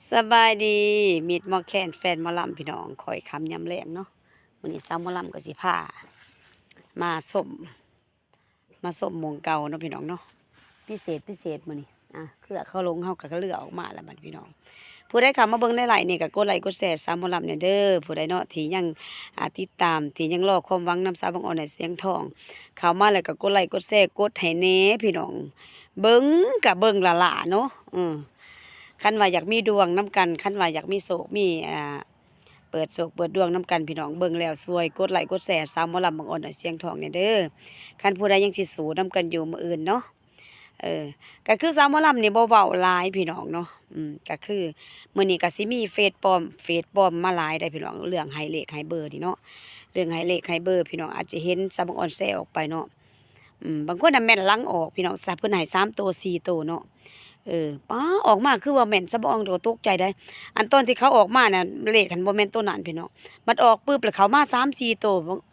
ສະບາຍດີ ມິດໝໍແຄນ ແຟນໝໍລຳ ພີ່ນ້ອງ ຂ້ອຍຄ່ຳຍາມແລງເນາະ. ມື້ນີ້ສາວໝໍລຳກໍຊິພາມາຊົມ ມາຊົມໝ່ອງເກົ່າເນາະ ພີ່ນ້ອງເນາະ. ພິເສດ ພິເສດມື້ນີ້ ອ່າ ເຄືອເຂົາລົງ ເຮົາກໍເລືອກອອກມາແລ້ວບັດ ພີ່ນ້ອງ. ຜູ້ໃດເຂົ້າມາເບິ່ງໃນໄລຟ໌ນີ້ກໍກົດໄລຄ໌ກົດແຊ ສາວໝໍລຳແດ່ເດີ. ຜູ້ໃດເນາະທີ່ຍັງ ອ່າ ຕິດຕາມ ທີ່ຍັງລໍຄວາມຫວັງນຳສາວບັງອອນ ແລະ ສຽງທອງ ເຂົ້າມາແລ້ວກໍກົດໄລຄ໌ກົດແຊ ກົດໃຫ້ແດ່ ພີ່ນ້ອງ. ເບິ່ງກໍເບິ່ງຫຼ້າໆເນາະ ເອີ ຄັນວ່າຢາກມີດວງນຳກັນ ຄັນວ່າຢາກມີໂຊກມີ ອ່າ ເປີດໂຊກເປີດດວງນຳກັນ ພີ່ນ້ອງ ເບິ່ງແລ້ວຊ່ວຍກົດໄລຄ໌ກົດແຊ ສາວໝໍລຳບັງອອນ ແລະ ສຽງທອງແດ່ເດີ. ຄັນຜູ້ໃດຍັງຊິສູ້ນຳກັນຢູ່ມື້ອື່ນເນາະ ເອີ ກໍຄືສາວໝໍລຳນີ້ບໍ່ເວົ້າຫຼາຍ ພີ່ນ້ອງເນາະ. ອືມ ກໍຄືມື້ນີ້ກໍຊິມີເຟສປອມ ເຟສປອມມາຫຼາຍໄດ໋ ພີ່ນ້ອງ ເລື່ອງໃຫ້ເລກໃຫ້ເບີນີ້ເນາະ ເລື່ອງໃຫ້ເລກໃຫ້ເບີ ພີ່ນ້ອງອາດຈະເຫັນສາວບັງອອນແຊອອກໄປເນາະ. ອືມ ບາງຄົນນະແມ່ນຫຼັງອອກ ພີ່ນ້ອງ ສາເພິ່ນໃຫ້ສາມໂຕ ສີ່ໂຕເນາະ. ເອີ ປ້າ ອອກມາຄືວ່າແມ່ນ ສາວບັງອອນກໍຕົກໃຈໄດ໋. ອັນຕອນທີ່ເຂົາອອກມານະ ເລກຫັ້ນບໍ່ແມ່ນໂຕນັ້ນ ພີ່ນ້ອງ ບັດອອກປຶບແລ້ວເຂົ້າມາສາມສີ່ໂຕ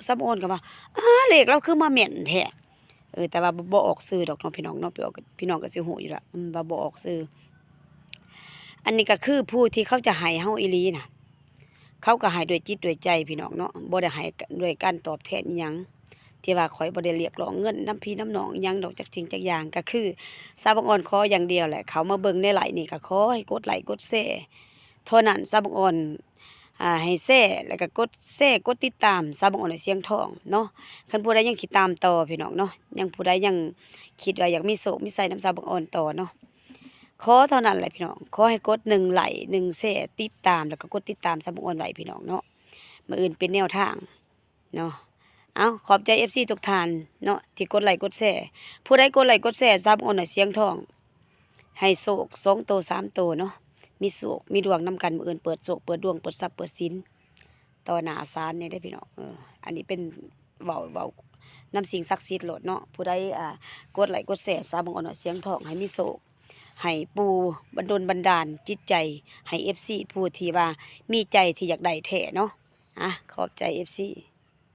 ສາວບັງອອນກໍວ່າ ອ້າ ເລກລາວຄືມາແມ່ນແທ້. ເອີ ແຕ່ວ່າບໍ່ ບໍ່ອອກຊື່ດອກເນາະ ພີ່ນ້ອງເນາະ ພີ່ນ້ອງກໍຊິຮູ້ຢູ່ລະ ອືມ ວ່າບໍ່ອອກຊື່. ອັນນີ້ກໍຄືຜູ້ທີ່ເຂົາຈະໃຫ້ເຮົາອີ່ຫຼີນະ ເຂົາກໍໃຫ້ດ້ວຍຈິດດ້ວຍໃຈ ພີ່ນ້ອງເນາະ ບໍ່ໄດ້ໃຫ້ດ້ວຍການຕອບແທນອີ່ຫຍັງ ທີ່ວ່າຂ້ອຍບໍ່ໄດ້ຮຽກຮ້ອງເງິນນຳພີ່ນຳນ້ອງອີ່ຫຍັງດອກ ຈັກສິ່ງຈັກຢ່າງ. ກໍຄືສາວບັງອອນຂໍຢ່າງດຽວແຫຼະ ເຂົ້າມາເບິ່ງໃນໄລຟ໌ນີ້ກໍຂໍໃຫ້ກົດໄລຄ໌ກົດແຊເທົ່ານັ້ນ. ສາວບັງອອນ ອ່າ ໃຫ້ແຊ ແລ້ວກໍກົດແຊ ກົດຕິດຕາມສາວບັງອອນ ແລະ ສຽງທອງເນາະ. ຄັນຜູ້ໃດຍັງຊິຕາມຕໍ່ ພີ່ນ້ອງເນາະ ຍັງ ຜູ້ໃດຍັງຄິດວ່າຢາກມີໂຊກມີໄຊນຳສາວບັງອອນຕໍ່ເນາະ ຂໍເທົ່ານັ້ນແຫຼະ ພີ່ນ້ອງ ຂໍໃຫ້ກົດໜຶ່ງໄລຄ໌ ໜຶ່ງແຊ ຕິດຕາມ ແລ້ວກໍກົດຕິດຕາມສາວບັງອອນໄວ້ ພີ່ນ້ອງເນາະ. ມື້ອື່ນເປັນແນວທາງເນາະ. ເອົາ ຂອບໃຈເອັຟຊີທຸກທ່ານເນາະ ທີ່ກົດໄລຄ໌ກົດແຊ. ຜູ້ໃດກົດໄລຄ໌ກົດແຊ ສາວບັງອອນ ແລະ ສຽງທອງ ໃຫ້ໂຊກສອງໂຕ ສາມໂຕເນາະ ມີໂຊກມີດວງນຳກັນ ມື້ອື່ນເປີດໂຊກເປີດດວງ ເປີດຊັບເປີດສິນຕໍ່ໜ້າສານນີ້ເດ້ ພີ່ນ້ອງ. ເອີ ອັນນີ້ເປັນເວົ້າ ເວົ້ານຳສິ່ງສັກສິດໂລດເນາະ. ຜູ້ໃດ ອ່າ ກົດໄລຄ໌ກົດແຊ ສາວບັງອອນ ແລະ ສຽງທອງ ໃຫ້ມີໂຊກ ໃຫ້ປູ່ບັນດົນບັນດານຈິດໃຈ ໃຫ້ເອັຟຊີຜູ້ທີ່ວ່າມີໃຈທີ່ຢາກໄດ້ແທ້ເນາະ. ອ່າ ຂອບໃຈເອັຟຊີ.